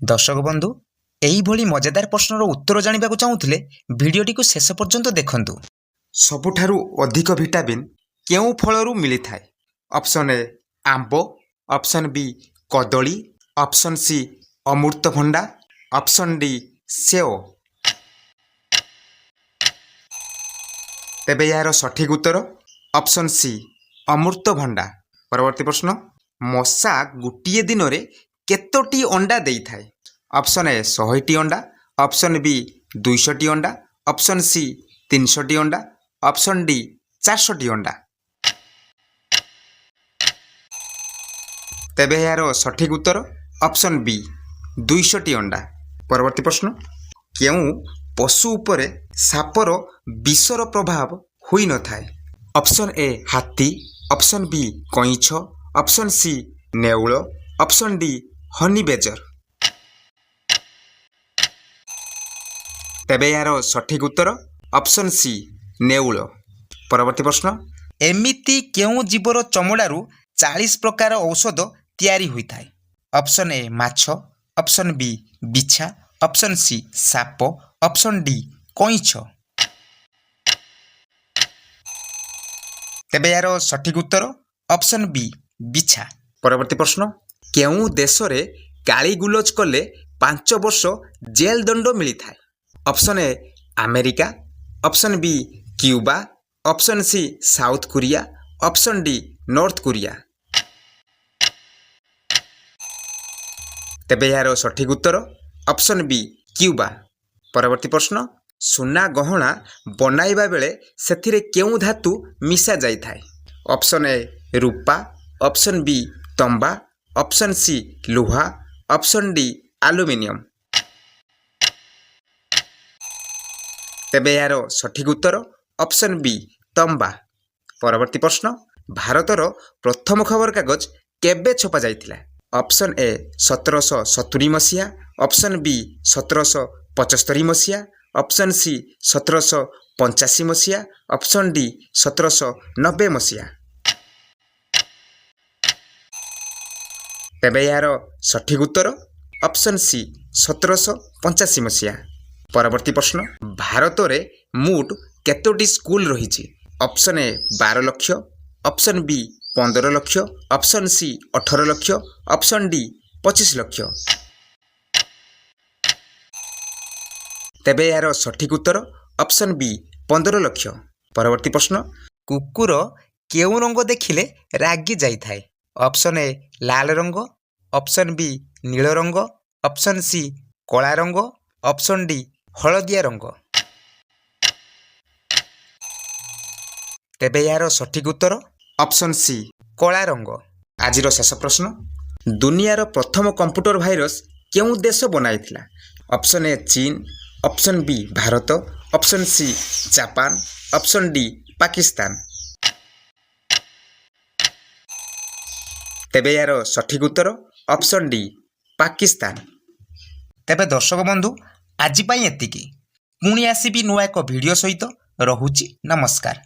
ଦର୍ଶକ ବନ୍ଧୁ, ଏହିଭଳି ମଜାଦାର ପ୍ରଶ୍ନର ଉତ୍ତର ଜାଣିବାକୁ ଚାହୁଁଥିଲେ ଭିଡ଼ିଓଟିକୁ ଶେଷ ପର୍ଯ୍ୟନ୍ତ ଦେଖନ୍ତୁ। ସବୁଠାରୁ ଅଧିକ ଭିଟାମିନ୍ କେଉଁ ଫଳରୁ ମିଳିଥାଏ? ଅପସନ୍ ଏ ଆମ୍ବ, ଅପସନ୍ ବି କଦଳୀ, ଅପସନ୍ ସି ଅମୃତଭଣ୍ଡା, ଅପସନ୍ ଡି ସେଓ। ତେବେ ଏହାର ସଠିକ୍ ଉତ୍ତର ଅପସନ୍ ସି ଅମୃତଭଣ୍ଡା। ପରବର୍ତ୍ତୀ ପ୍ରଶ୍ନ, ମଶା ଗୋଟିଏ ଦିନରେ କେତୋଟି ଅଣ୍ଡା ଦେଇଥାଏ? ଅପସନ୍ ଏ 100ଟି ଅଣ୍ଡା, ଅପସନ୍ ବି 200ଟି ଅଣ୍ଡା, ଅପସନ୍ ସି 300ଟି ଅଣ୍ଡା, ଅପସନ୍ ଡି 400ଟି ଅଣ୍ଡା। ତେବେ ଏହାର ସଠିକ୍ ଉତ୍ତର ଅପସନ୍ ବି 200ଟି ଅଣ୍ଡା। ପରବର୍ତ୍ତୀ ପ୍ରଶ୍ନ, କେଉଁ ପଶୁ ଉପରେ ସାପର ବିଷର ପ୍ରଭାବ ହୋଇନଥାଏ? ଅପସନ୍ ଏ ହାତୀ, ଅପସନ୍ ବି କଇଁଛ, ଅପସନ୍ ସି ନେଉଳ, ଅପସନ୍ ଡି ହନି ବେଜର। ତେବେ ଏହାର ସଠିକ୍ ଉତ୍ତର ଅପସନ୍ ସି ନେଉଳ। ପରବର୍ତ୍ତୀ ପ୍ରଶ୍ନ, ଏମିତି କେଉଁ ଜୀବର ଚମଡ଼ାରୁ 40 ପ୍ରକାର ଔଷଧ ତିଆରି ହୋଇଥାଏ? ଅପସନ୍ ଏ ମାଛ, ଅପସନ୍ ବି ବିଛା, ଅପସନ୍ ସି ସାପ, ଅପସନ୍ ଡି କଇଁଛ। ତେବେ ଏହାର ସଠିକ୍ ଉତ୍ତର ଅପସନ୍ ବି ବିଛା। ପରବର୍ତ୍ତୀ ପ୍ରଶ୍ନ, କେଉଁ ଦେଶରେ ଗାଳିଗୁଲଜ କଲେ 5 ବର୍ଷ ଜେଲ୍ ଦଣ୍ଡ ମିଳିଥାଏ? Option A America, option B Cuba, option C south Korea, option D north Korea. ତେବେ ଏହାର ସଠିକ୍ ଉତ୍ତର ଅପସନ୍ ବି କ୍ୟୁବା। ପରବର୍ତ୍ତୀ ପ୍ରଶ୍ନ, ସୁନା ଗହଣା ବନାଇବା ବେଳେ ସେଥିରେ କେଉଁ ଧାତୁ ମିଶା ଯାଇଥାଏ? Option A Rupa, option B ତମ୍ବା, ଅପସନ୍ ସି ଲୁହା, ଅପସନ୍ ଡି ଆଲୁମିନିୟମ। ତେବେ ଏହାର ସଠିକ୍ ଉତ୍ତର ଅପସନ୍ ବି ତମ୍ବା। ପରବର୍ତ୍ତୀ ପ୍ରଶ୍ନ, ଭାରତର ପ୍ରଥମ ଖବରକାଗଜ କେବେ ଛପାଯାଇଥିଲା? ଅପସନ୍ ଏ 1770 ମସିହା, ଅପସନ୍ ବି 1775 ମସିହା, ଅପସନ୍ ସି 1785 ମସିହା, ଅପସନ୍ ଡି 1790 ମସିହା। ତେବେ ଏହାର ସଠିକ୍ ଉତ୍ତର ଅପସନ୍ ସି 1785 ମସିହା। ପରବର୍ତ୍ତୀ ପ୍ରଶ୍ନ, ଭାରତରେ ମୋଟ କେତୋଟି ସ୍କୁଲ ରହିଛି? Option A 12 lakh, option B 15 lakh, option C 18 lakh, option D 25 ଲକ୍ଷ। ତେବେ ଏହାର ସଠିକ୍ ଉତ୍ତର ଅପସନ୍ ବି 15 ଲକ୍ଷ। ପରବର୍ତ୍ତୀ ପ୍ରଶ୍ନ, କୁକୁର କେଉଁ ରଙ୍ଗ ଦେଖିଲେ ରାଗି ଯାଇଥାଏ? ଅପସନ୍ ଏ ଲାଲ ରଙ୍ଗ, ଅପସନ୍ ବି ନୀଳ ରଙ୍ଗ, ଅପସନ୍ ସି କଳା ରଙ୍ଗ, ଅପସନ୍ ଡି ହଳଦିଆ ରଙ୍ଗ। ତେବେ ଏହାର ସଠିକ୍ ଉତ୍ତର ଅପସନ୍ ସି କଳା ରଙ୍ଗ। ଆଜିର ଶେଷ ପ୍ରଶ୍ନ, ଦୁନିଆର ପ୍ରଥମ କମ୍ପ୍ୟୁଟର ଭାଇରସ୍ କେଉଁ ଦେଶ ବନାଇଥିଲା? ଅପସନ୍ ଏ ଚୀନ, option B Bharat, option C Japan, option D Pakistan. ତେବେ ଏହାର ସଠିକ୍ ଉତ୍ତର ଅପସନ୍ ଡି ପାକିସ୍ତାନ। ତେବେ ଦର୍ଶକ ବନ୍ଧୁ, ଆଜି ପାଇଁ ଏତିକି। ପୁଣି ଆସିବି ନୂଆ ଏକ ଭିଡ଼ିଓ ସହିତ। ରହୁଛି, ନମସ୍କାର।